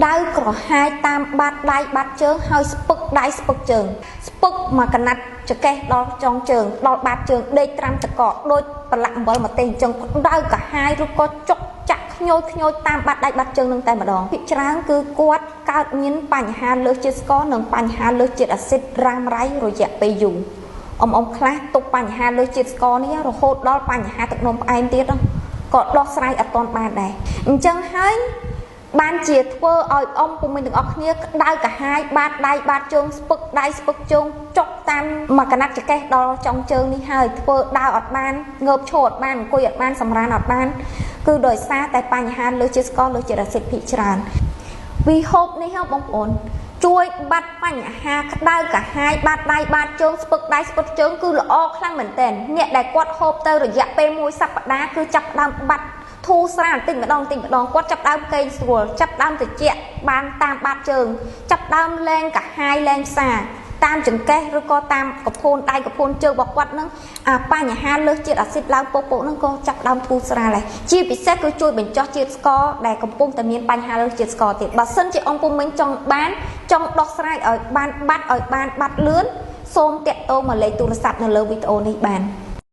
ដៅក្រហាយតាមបាតដៃបាតជើង ហើយស្ពឹកដៃស្ពឹកជើង ស្ពឹកមកកណាត់ចកេះដល់ចុងជើងដល់បាតជើង ដេកត្រាំតកដូចប្រឡាក់អំបិលម្ទេសអញ្ចឹង ក្តៅក្រហាយឬក៏ចុកចាក់ខ្ញូចខ្ញូចតាមបាតដៃបាតជើងនឹងតែម្ដង។ ភាគច្រើនគឺគាត់កើតមានបញ្ហាលើសជាតិស្ករ និងបញ្ហាលើសជាតិអាស៊ីតរ៉ាំរ៉ៃរយៈពេលយូរ។ អ៊ំខ្លះទុកបញ្ហាលើសជាតិស្ករនេះរហូតដល់បញ្ហាទឹកនោមផ្អែមទៀត ក៏ដោះស្រាយអត់ទាន់បានដែរ។ អញ្ចឹងហើយបានជាធ្វើឲ្យអ៊ំពុំមានទាំងអស់គ្នាក្តៅកាហាយបាតដៃបាតជើង ស្ពឹកដៃស្ពឹកជើង ចុកតាមមកកណាត់ចកេះដល់ចុងជើងនេះ ហើយធ្វើដើរអត់បាន ងើបឈរអត់បាន អង្គុយអត់បាន សម្រានអត់បាន គឺដោយសារតែបញ្ហាលើសជាតិស្ករ លើសជាតិអាស៊ីតភាគច្រើន។ វីហូបនេះហ៎បងប្អូន ជួយបាត់បញ្ហាក្តៅកាហាយបាតដៃបាតជើង ស្ពឹកដៃស្ពឹកជើង គឺល្អខ្លាំងមែនទែន។ អ្នកដែលគាត់ហូបទៅរយៈពេលមួយសប្តាហ៍ គឺចាប់ផ្ដើមបាត់ធូរស្រាលបន្តិចម្ដងបន្តិចម្ដង គាត់ចាប់ដើមកេងស្រួល ចាប់ដើមត្រជាក់បានតាមបាតជើង ចាប់ដើមលែងកាហាយលែងផ្សាតាមចង្កេះ ឬក៏តាមកភូនដៃកភូនជើងរបស់គាត់នឹង អាបញ្ហាលើសជាតិអាស៊ីតឡើងពោកពោកនឹងក៏ចាប់ដើមធូរស្រាលដែរ។ ជាពិសេសគឺជួយបញ្ចុះជាតិស្ករដែលកំពុងតែមានបញ្ហាលើសជាតិស្ករទៀត។ បើសិនជាអង្គពុំមិញចង់បានចង់ដោះស្រាយឲ្យបានបាត់ឲ្យបានបាត់លឿន សូមតាក់ទងមកលេខទូរស័ព្ទនៅលើវីដេអូនេះបាន។